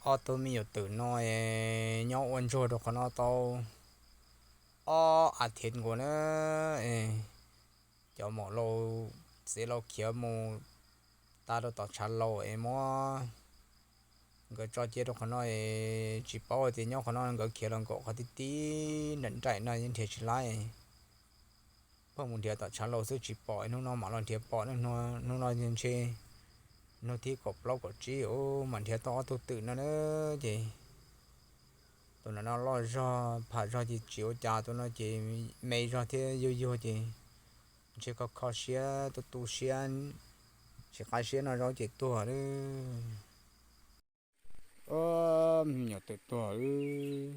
Ob tug me nyuam twm no nyob ua ntsuag rau qhov no tau ob as thiv nkaus na. Cov maum laus txiv laus khiav mus tag rau tom tshav laus es muab nkawd tso cia rau qhov no es tsis paub tias nyob qhov no nkawd khiav los nkaum qhov tib tib nraim nraim no yeej nrhiav tsis laib. Pheej mus nrhiav tom tshav laus xwb tsis pom, hnub no mam los nrhiav pom, hnub no ntshe hnub thib kaum plaub kaum tsib mam nrhiav tau ob tug twm no na. Ces tus ntawm no loj zog pham zog ces tsis ua cas, tus no ces me zog thiab yuag yuag ces ntshe kho kho siab tu tu siab, tsis qab siab noj zaub ces tuag lawm. Me nyuam twm tuag lawm.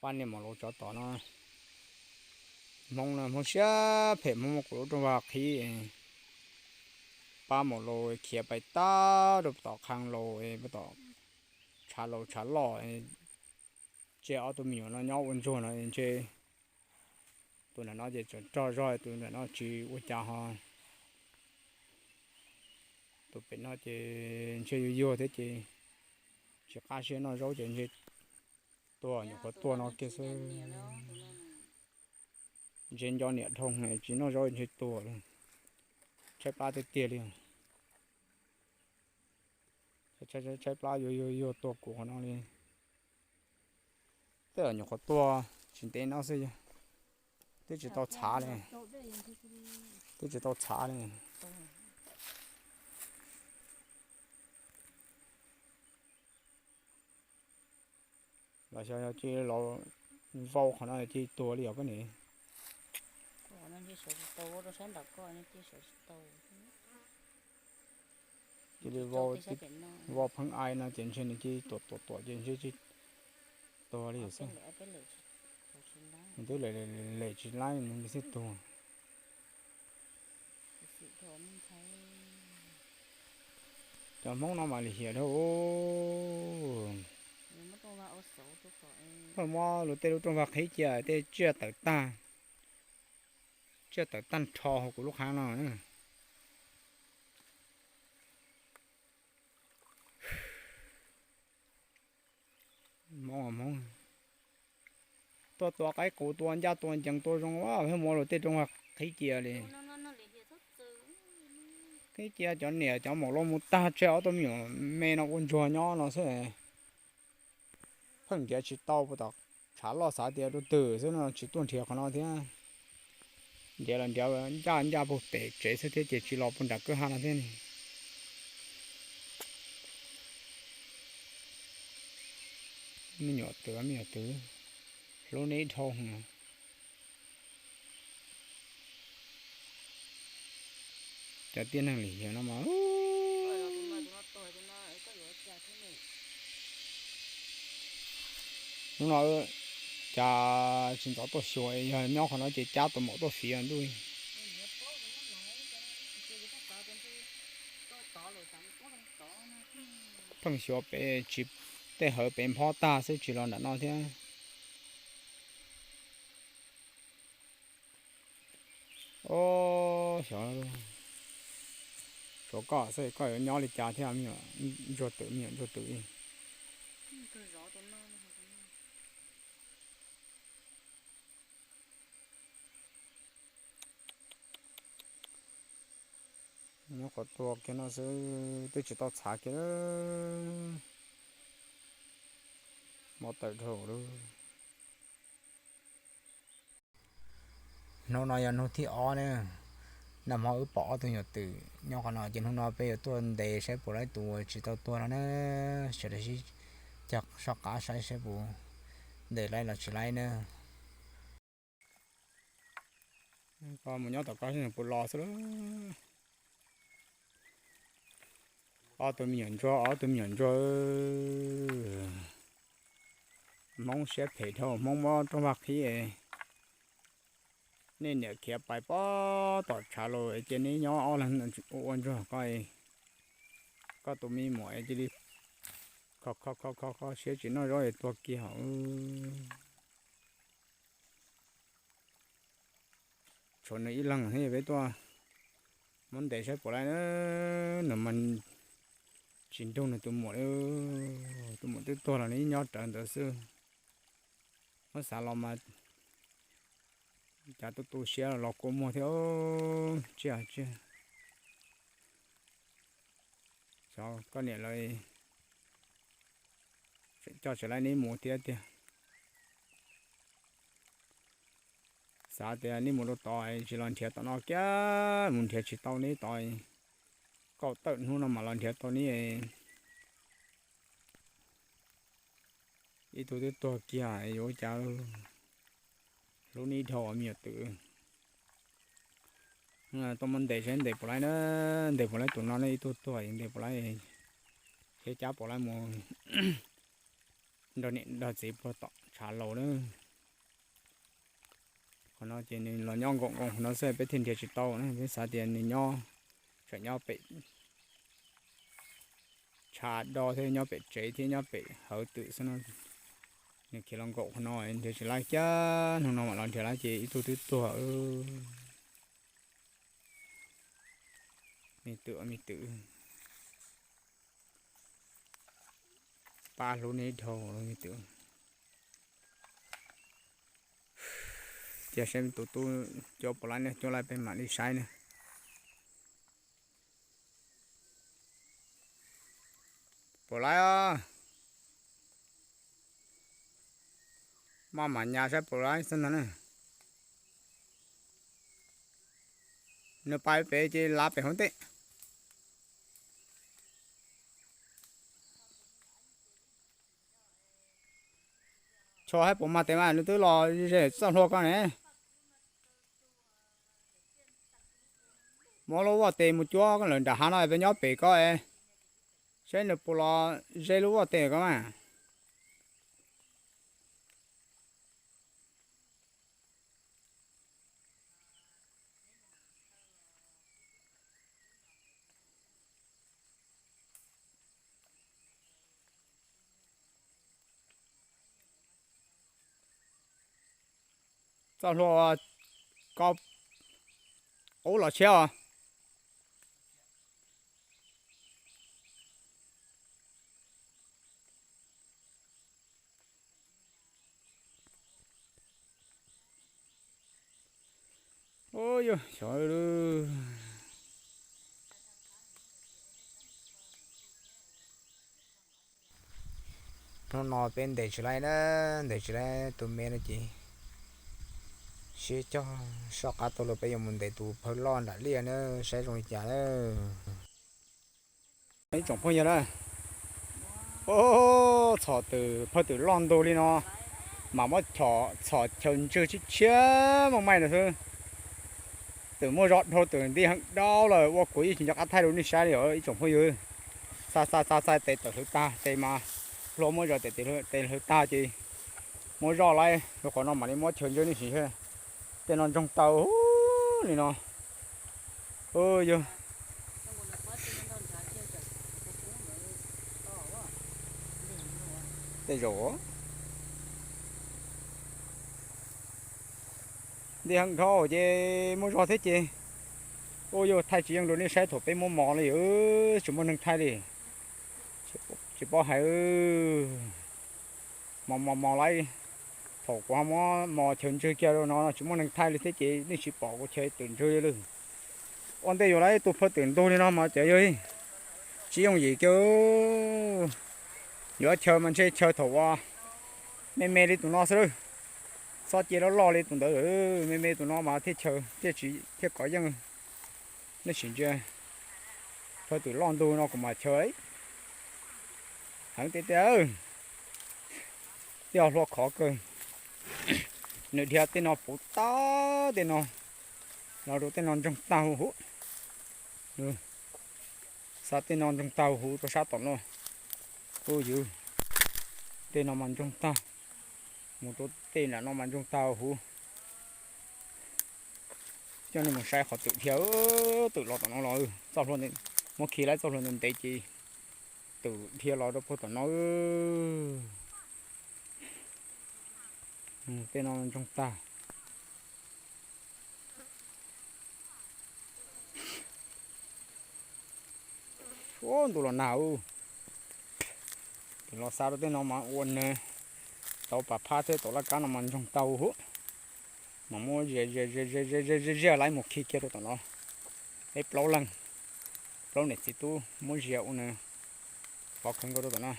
Pab niag maum laus tsov tom no, Hmoob no Hmoob siab phem, Hmoob muab kuv lub rooj vag qhib, pab maum laus khiav pais tag rau tom qhov laus, tom tshav laus tshav loj, tseg ob tug me nyuam no nyob ua ntsuag no ntshe tus ntawm no ces tseem rog zog, tus ntawm no tsis ua cas ho. Tus pem no ces ntshe yuag yuag thiab ces tsis qab siab noj zaub ces ntshe tuag, nyuam qhuav tuag no kiag xwb. Ntshe nco niam dhau tsis noj zaub ntshe tuag lawm. Tshaib plab tiag tiag li. Tshaib plab yuag yuag yuag tuag kuv qhov no li. Tej zaum nyuam qhuav tuag tsis ntev no xwb, twb tsis tau txhav li, twb tsis tau txhav li. Los xyov yog cia li los vau qhov no cia li tuag li os koj niam. Cia li vau, vau pheej ai no ces ntshe nws cia li tuam tuam tuam ces ntshe tuag li xwb. Nws twb lem tsis laib nws thiaj tuag. Cov Hmoob no mas lim hiam dhau. Pheej muab luag tej lub rooj vag qhib cia tej tsiaj tawm tag, tsiaj tawm tag nrho hauv kuv lub qhab no na. Hmoob, Hmoob tuaj tua qaib qus, tua ncaj tua ncees tua zoo, pheej muab luag tej rooj vag qhib cia li. Qhib cia cov niam cov maum los mus tag tseg ob tug me nyuam me no ua ntsuag nyob no xwb. Pheej nrhiav tsis tau puag tom tshav loj, xav tias rau twg xwb no tsis tuaj nrhiav qhov no thiab. Nrhiav los nrhiav ncaj ncaj puag pem tsev xwb thiab ces tsis los puag nram kwj ha no thiab. Me nyuam twm, me nyuam twm, hlub neb dhau. Cov tib neeg lim hiam no mas, hnub no cas tsis ntxov tuaj xyuas, yog nyob qhov no ces cab tus maum tuaj fiv ntuj. Pheej xyuas pem tsis, tej hawv pem nphob tag xwb tsis los nram no thiab. Ob, xyov, tshuav koj xwb koj yuav nyob li cas thiab me nyuam ntsuag twm, me nyuam ntsuag twm. Nyob qhov tuag kiag no xwb twb tsis tau txhav kiag. Mob tawm dhau lawm. Hnub no yog hnub thib ob na. Nag hmo wb pom ob tug nyuam twm nyob qhov no ces hnub no peb yuav tuaj ntes saib puas laib tus uas tsis tau tuag no na. Sawv daws sib cog soj qab saib saib puas ntes laib los tsis laib na. Koj mus nyob tom koj seb puas los xwb lauj. Ob tug me nyuam ntsuag, ob tug me nyuam ntsuag. Hmoob siab phem dhau, Hmoob muab rooj vag qhib. Nej niam khiav pais pob tom tshav los ces neb nyob ob leeg ua ntsuag koj, koj tus me muam cia li kho kho kho kho siab tsis noj zaub es tuag kiag hos. Tshuav nws ib leeg thiab peb tuaj muab ntes saib puas laib na. Nws mas Tsis nrug nws tus muam li, tus muam twb tuag los nws ib nyob rawv ntawd xwb. Muab xav los mas cas tu tu siab los kua muag thiab. Tsiaj tsiaj, xyov koj niam lawv coj tsis laib neb mus thiab tiag. Xav tias neb mus rau tod tsis los nrhiav tom no kiag, mus nrhiav tsis tau neb tod. Kaum tawm hnub no mam los nrhiav tau neb. Ib tug twb tuag kiag yuav ua cas. Hlub neb dhau me nyuam twm. Tuaj muab ntes saib ntes puas laib na, ntes puas laib tus no ne, ib tug tuag ntes puas laib, thiab cab puas laib mus nrog niam nrog txiv puag tom tshav laus na. Qhov no ces nws los nyob nkaum nkaus qhov no xwb peb thiaj nrhiav tsis tau na, peb xav tias nws nyob, tseem nyob pem tshav do thiab nyob pem tsev thiab nyob pem hauv twm xwb no. Nws khiav los nkaum qhov no nrhiav tsis laib kiag, hnub no mam los nrhiav laib ces ib tug twb tuag. Me twm me twm, pab hlub neb dhau me twm. Cia saib tus tub cuab puas laib ne, cuab laib peb mam li saib ne. Puas laib os. Maj mam nyas saib puas laib xwb ntag ne. Nws pais pem ces lav pem hauv ntej. Tso saib puas mag tes mas nws twb los ze txoj hlua ko ne. Muab lub vaj tes mus cuab lawm nram hav no peb nyob pem ko, saib nws puas los ze lub vaj tes ko mas. Txoj hlua ko qub los tshiab os. Hnub no peb ntes tsis laib na, ntes tsis laib tus me no ces sib cog soj qab tuaj los peb yuav mus ntes tus phawj loj nram liaj na, saib zoo li cas na. Ib tsoom phooj ywg na, txhom twm phawj twm loj ntug li no mas muab txhom chaw ntswg tshiab tshiab maj maim no xwb. Twm muaj zog dhau, twm nti heev dhau lawm ua kuv yeej tsis nco qab thaij rau nej saib li os ib tsoom phooj ywg. Xa xa xa xa tes tawm hlwv tag, tes mas hlua muab zog tes hlwv tag ces muab zoj laib rau qhov no mam li muab chaw ntswg nej sim. Tej no ntsoog taw li no. Yog tej zaum nti heev dhau ces muaj zog thiab ces, ua yog thaij tsis yeej rau nej saib thaum peb muab mos li, tsis muaj neeg thaij li. Tsis paub hais, mos mos mos laib, thaum kuv ho muab mos chaw ntswg kiag rau no tsis muaj neeg thaij li thiab ces nej tsis pom kuv chaw twm ntswg li. Ua ntej yuav laib tus phawj twm ntug li no mas cov yog tsis yooj yim kiag. Yuav chaw mas ntshe chaw thaum uas me me li tus no xwb lawm, txhob cia loj loj li tus ntawd, me me tus no mas thiaj chaw thiaj tsis thiaj kov yeej. Nej sim ntsia, phawj twm loj ntug no kuv mas chaw heev tiag tiag. Tej hlua khov kawg, nws dhia tej no puv tag tej no, los rau tej no ntsoog tag huv huv. Xa tej no ntsoog tag huv huv rau sab tom no. Ub yws, tej no mas ntsoog tag, mus rau tej nram no mas ntsoog tag huv. Coj nej mus saib qhov twm dhia, twm los tom no los, txoj hlua, muab khi laib txoj hlua ntev ntev ces twm dhia los rau puag tom no. Tej no ntsoog tag. Ub, ntu los nag ub. Los xa rau tej no mas ua nws tau pas phab thiab, tom laj kab no mas ntsoog tau huv. Mas muab ziag ziag ziag ziag ziag ziag lawm mus khi kiag rau tom no. Peb plaub leeg, plaub niam txiv tub muab ziag ua nws pov kawg nkaus rau tom no.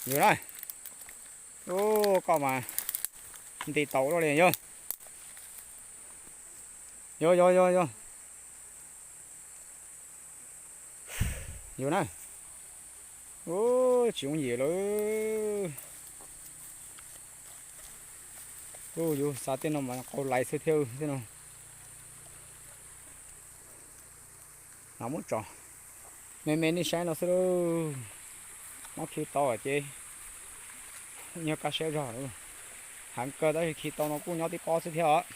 Yus na, ub, koj mas nti tau luaj li yog. Yog yog yog yog. Yus na, ub, tsis yooj yim lawm. Ub, yus xa tej no mas qau lais xwb thiab tej no. No muab tso me me nej saib no xwb lauj. Muab khi tau ces nyob kaj siab zog. Heev kawg tab sis khi tau no kuj nyob tib pob xwb thiab os.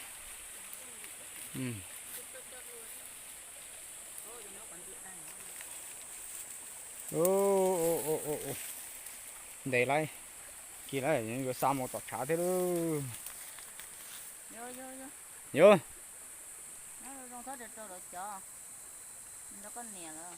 Ntev lawm, kis lawm yuav xa mus tom tshav thiab lauj. Yus, koj niam lawm.